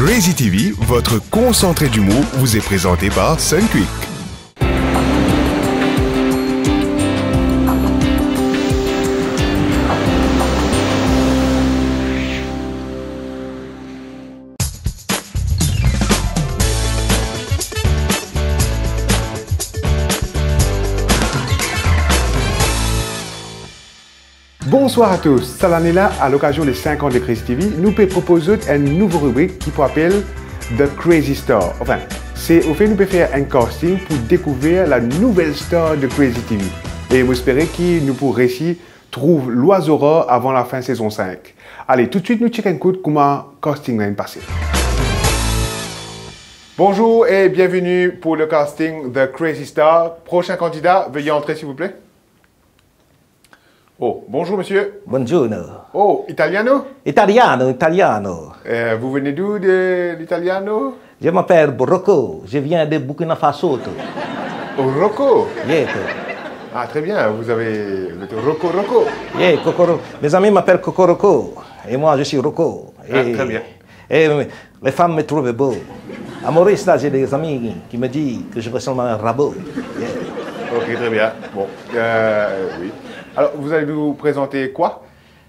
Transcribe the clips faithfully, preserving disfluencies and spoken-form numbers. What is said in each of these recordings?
Crazy T V, votre concentré d'humour, vous est présenté par Sunquick. Bonswar a tous. Sa lane la, a lokazion le sink an de Crazy T V, nou pe propoz zot enn nouvo ribrik ki pou apel The Crazy Star. Anfin, se ofer nou pe fer enn casting pou dekouver la nouvel star de Crazy T V. E mo espere ki nou pou resi trouv lwazo rar avan lafin sezon sink. Ale, toutswit nou chek enn kout kouma casting la inn pase. Bonjour et bienvenue pour le casting The Crazy Star. Prochain candidat, veuillez entrer, s'il vous plaît. Oh, bonjour, monsieur. Buongiorno. Oh, italiano? Italiano, italiano. Euh, vous venez d'où, de l'italiano? Je m'appelle Rocco, je viens de Burkina Faso, to. Oh, Rocco? Yeah, to. Ah, très bien, vous avez, vous êtes Rocco Rocco. Yeah, Cocoro-, mes amis m'appellent Cocoroco, et moi je suis Rocco. Ah, très bien. Et, euh, les femmes me trouvent beau. À Maurice, là, j'ai des amis qui me disent que je ressemble à un rabot. Yeah. Ok, très bien. Bon, euh, oui. Alors, vous allez nous présenter quoi?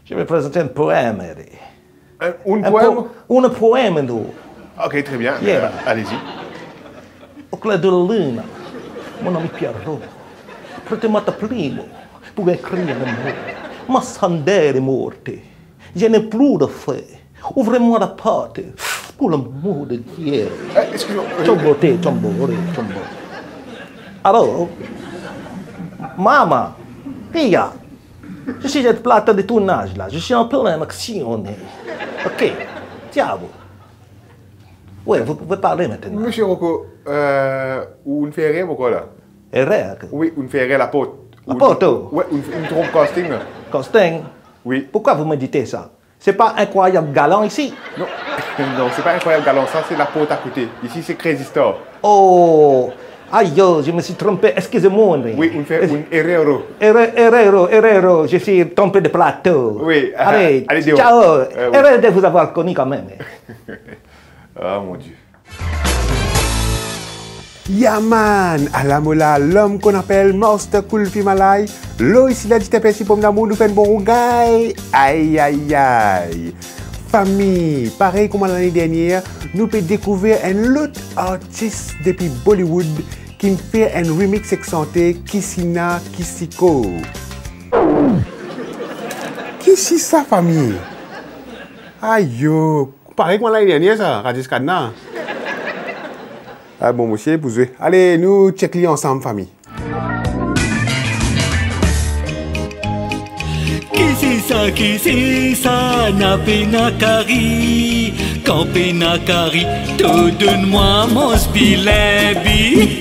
Je vais présenter un poème, allez. Un, un poème? Un po-, un poème, non. Ok, très bien. Yeah. Euh, allez-y. Au clair de la lune, mon ami Pierrot, prête-moi ta plume pour écrire les mots. Ma chandelle est morte. Je n'ai plus de feu. Ouvrez-moi la porte, pour l'amour de Dieu. Eh, excusez-moi, euh, Chombo, te, chombo, ore, chombo. Alors, maman, Pia, je suis sur le plateau de tournage, là. Je suis en pleine action, hein. Ok, diable. Ouais, vous pouvez parler maintenant. Monsieur Rocco, euh, ou inn fer erer, pourquoi là? Erer? Oui, ou inn fer erer laport. Laport, oh. Ouais, ou inn, ou inn tronp casting, là. Casting? Oui. Pourquoi vous me dites ça? C'est pas Incroyable Galant ici? Non, non, c'est pas Incroyable Galant, ça c'est la porte à côté. Ici c'est Crazy Star. Oh, aïe, je me suis trompé, excusez-moi. Oui, ou inn fer, ou inn erer. Erer, erer, erer, je suis trompé de plateau. Oui, ah, allez, allez, dehors. Ciao. Euh, oui. Heureux de vous avoir connu quand même. Ah, mon Dieu. Ya man, ala mo la lom ki inn apel Master Kulfi Malay, lor isi la Dite Persi Pom Lamour, nou fer enn bon rougay. Ay, ay, ay. Fami, parey kouma lane dernier, nou pe dekouver enn lot artis depi Bollywood ki inn fer enn remix ek sante Kisi Na Kisi Ko. Kisi sa, fami? Ayo, parey kouma lane dernier sa, Rajesh Khanna. Ah bon, mo sir pou zwe. Ale, nou chek li ansam, fami. Kisi sa, kisi sa, na pena kari, kan pena kari, to donn mwa manz bilimbi.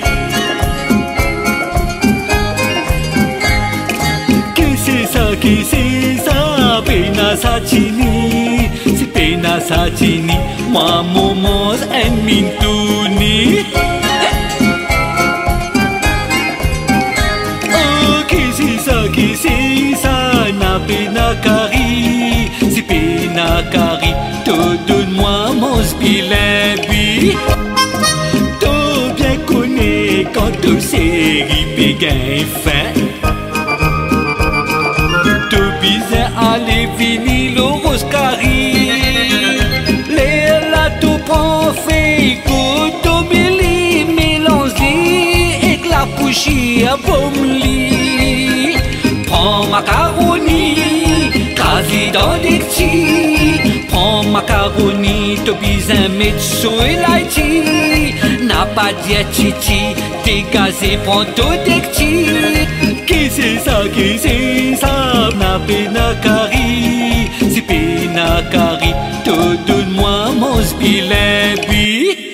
Kisi sa, kisi sa, pena satini, si pena satini, mwa mo manz enn mintouni. Oh, kisi sa, kisi sa, na pena kari, si pena kari, to donn mwa manz bilimbi. To bien kone kan to seri pe gagn fin, to bizin ale vini lor roz kari. Lerla to pran fey kotomili, melanz li ek lapousir pom li. Pran makaroni, kraz li dan dekti. Pran makaroni, to bizin met soy layti. Napa dir titi, degaze, pran to dekti. Kisi sa, kisi sa, na pena kari, si pena kari, to donn mwa manz bilimbi.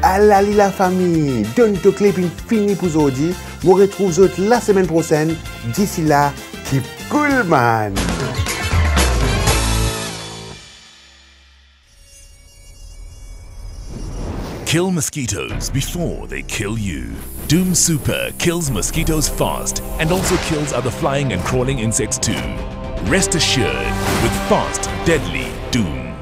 Ala li lafami, Don Tokle inn fini pou zordi. Mo retrouv zot lasemenn prosenn. Disi la, keep cool, man! Kill mosquitoes before they kill you. Doom Super kills mosquitoes fast and also kills other flying and crawling insects too. Rest assured with fast, deadly Doom.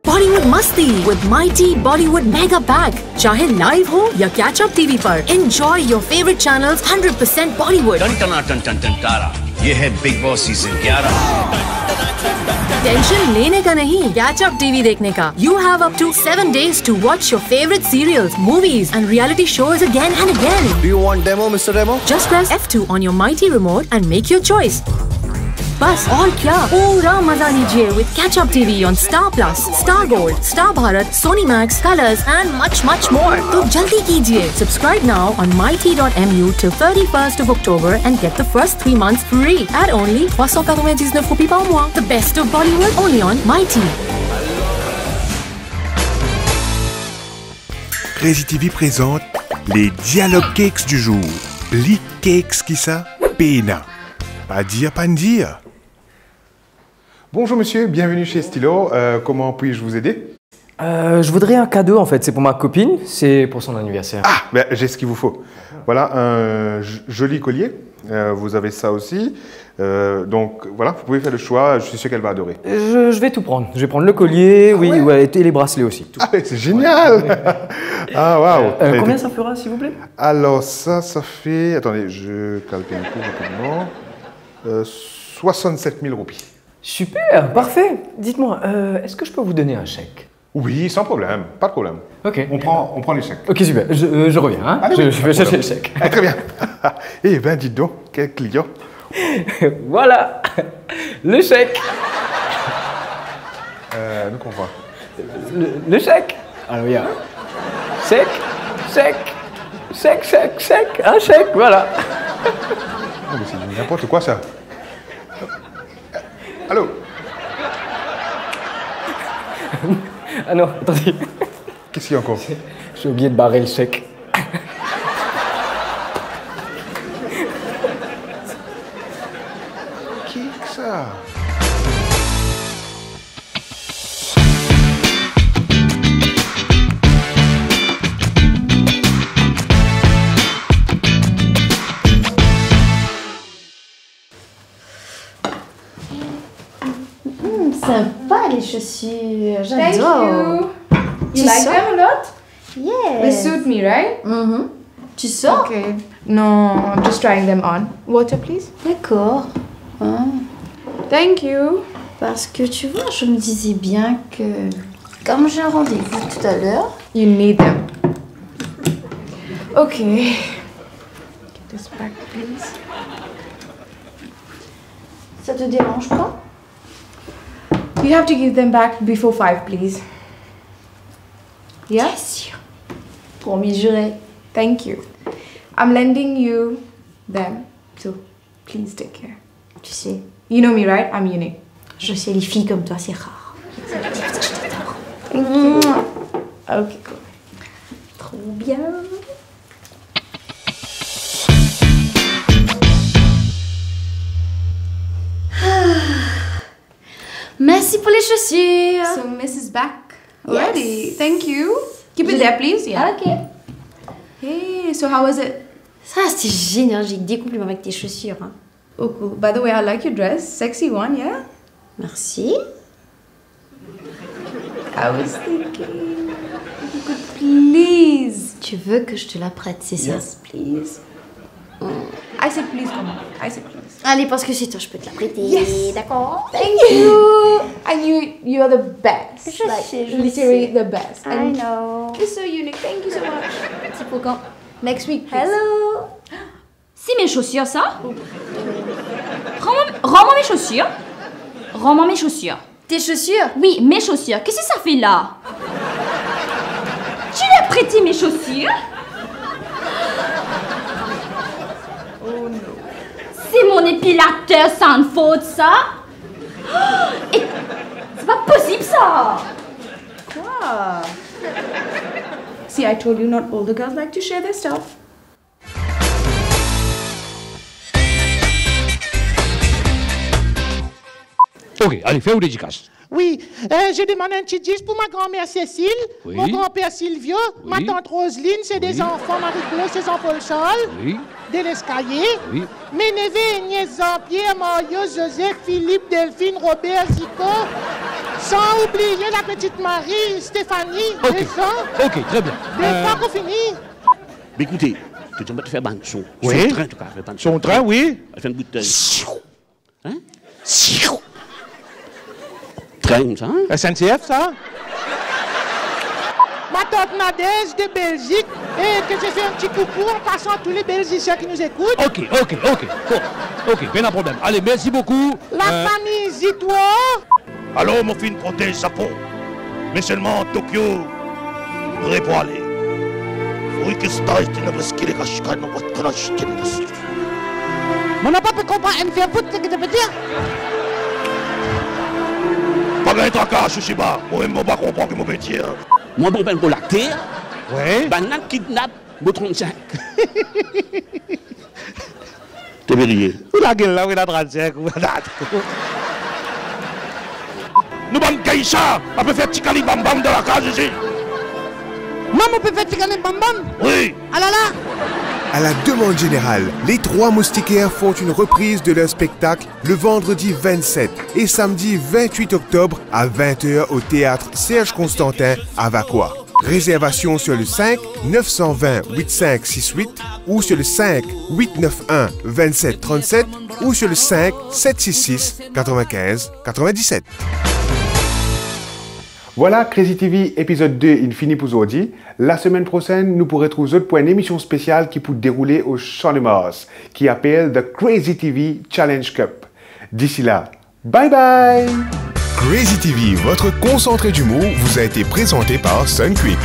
Bollywood Masti with Mighty Bollywood Mega Pack। चाहे live हो या Catch Up TV पर, enjoy your favorite channels, hundred percent Bollywood। टन टना टन टन टन तारा, ये है Bigg Boss season ग्यारह। Tension लेने का नहीं, Catch Up TV देखने का। You have up to seven days to watch your favorite serials, movies and reality shows again and again। Do you want demo, Mister Demo? Just press F two on your Mighty remote and make your choice। बस और क्या, पूरा मजा लीजिए with Catch Up TV on Star Plus, Star Gold, Star Bharat, Sony Max, Colors and much, much more। तो जल्दी कीजिए, subscribe now on mighty dot M U till thirty-first of October and get the first three months free at only trois cent quatre-vingt-dix-neuf roupies par mois। The best of Bollywood, only on Mighty। Crazy TV présente les Dialogue Cakes du jour. Pli cakes ki sa, pena. Pa dir, pa dir. Bonjour monsieur, bienvenue chez Stylo. Euh, comment puis-je vous aider ? Euh, je voudrais un cadeau, en fait. C'est pour ma copine, c'est pour son anniversaire. Ah, ben, j'ai ce qu'il vous faut. Voilà un j-, joli collier. Euh, vous avez ça aussi. Euh, donc voilà, vous pouvez faire le choix. Je suis sûr qu'elle va adorer. Je, je vais tout prendre. Je vais prendre le collier, ah oui, ouais, et, et les bracelets aussi. Tout. Ah, mais c'est génial. Ah, waouh. Euh, combien ça fera, s'il vous plaît ? Alors ça, ça fait, attendez, je calcule un peu rapidement. Euh, soixante-sept mille roupies. Super, parfait. Dites-moi, euh, est-ce que je peux vous donner un chèque ? Oui, sans problème, pas de problème. Ok. On prend, on prend les chèques. Ok, super. Je, euh, je reviens, hein. Allez, je, oui, je vais chercher le chèque. Ah, très bien. Eh ben, dites donc, quel client. Voilà, le chèque. Euh, nous qu'on voit. Le, le chèque. Alors, il y a chèque, chèque, chèque, chèque, chèque, un chèque, voilà. Non, mais c'est n'importe quoi, ça. Allô ? Ah non, attendez. Qu'est-ce qu'il y a encore ? J'ai oublié de barrer le chèque. Qui que ça ? Hmm, sympa les chaussures, j'adore. Thank you. You like them a lot? Yes. They suit me, right? Mhm. Tu sors? Okay. No, I'm just trying them on. Water, please. D'accord. Ah. Thank you. Parce que tu vois, je me disais bien que, comme j'ai un rendez-vous tout à l'heure. You need them. Okay. Get this back, please. Ça te dérange pas? You have to give them back before five, please. Yeah? Bien sûr. Promis juré. Thank you. I'm lending you them, so please take care. Tu sais. You know me, right? I'm unique. Je sais, les filles comme toi, c'est rare. C'est pour ça que je t'adore. Mouah. Ok, cool. Trop bien. Merci pour les chaussures. So, Miss is back already. Yes. Thank you. Keep it there, please. Yeah. Ok. Hey, so how was it? Ça, c'était génial. J'ai des compliments avec tes chaussures, hein. Oh, cool. By the way, I like your dress. Sexy one, yeah? Merci. I was thinking, if you could please. Tu veux que je te la prête, c'est ça? Yes, please. Mm. I said please, come on. I said please. Allez, parce que c'est toi, je peux te la prêter. Yes. D'accord. Thank you. And you, you're the best. Je sais, je sais. Like, literally the best. I know. And you're so unique. Thank you so much. C'est pour quand? Next week, please. Hello. C'est mes chaussures, ça? Rends-moi, rends-moi mes chaussures. Rends-moi mes chaussures. Tes chaussures? Oui, mes chaussures. Qu'est-ce que ça fait là? Tu lui as prêté mes chaussures? Oh non. C'est mon épilateur Sanford, ça? Et c'est pas possible, ça! Quoi? See, I told you, not all the girls like to share their stuff. Ok, ale, fer ou dedikas. Oui, euh, je demande un petit disque pour ma grand-mère Cécile, oui, mon grand-père Silvio, oui, ma tante Roseline, ses, oui, deux enfants Marie-Claude et Jean-Paul Charles, oui, de l'escalier, oui, mes neveux et nièces Jean-Pierre, Mario, Joseph, Philippe, Delphine, Robert, Zico, sans oublier la petite Marie, Stéphanie, ok, Vincent. Ok, très bien. Deux, euh, trois, qu'on finit. Be ekoute, to dir mwa to fer bann son. Oui. Son trin, to kapav fer bann son. Son trin, oui. Fer enn bout, euh, Hein? Trin sa, hein? S N C F, sa? Ma tante Nadège de Belgique, et que je fais un petit coucou en passant à tous les Belgiciens qui nous écoutent. Ok, ok, ok. Bon, ok, pena problem. Ale, mersi boukou. La, euh, fami Zitoir. Alor, mo finn protez Zapon. Me selman Tokyo, pre pou ale. Fourik staz ti nabas ki le kashkad, mo pa konn aste li. Mo napa pe konpran enn fer fout seki to pe dir. Pa gagn traka, Shoshiba. Mo mem mo pa konpran ki mo pe dir. Mwa, mo bann gro lakter, wi, bann la kidnap mo trant-sink. To pe riye. Ou lagel la, ou ena trant-sink, ou ena... Nou bann geisha, ape fer tikali bam bam dan lakaz isi. Mwa, mo pe fer tikali bam bam? Wi. Alala. À la demande générale, les Trois Moustiquaires font une reprise de leur spectacle le vendredi vingt-sept et samedi vingt-huit octobre à vingt heures au théâtre Serge Constantin à Vacoas. Réservation sur le cinq neuf cent vingt huit cinq six huit ou sur le cinq huit neuf un vingt-sept trente-sept ou sur le cinq sept six six quatre-vingt-quinze quatre-vingt-dix-sept. Vwala, Crazy T V epizod de inn fini pou zordi. Lasemenn prosenn, nou pou retrouv zot pou enn emision spesial ki pou deroule o Champ de Mars, ki apel The Crazy T V Challenge Cup. D'ici là, bye bye! Crazy T V, votre concentré d'humour, vous a été présenté par Sunquick.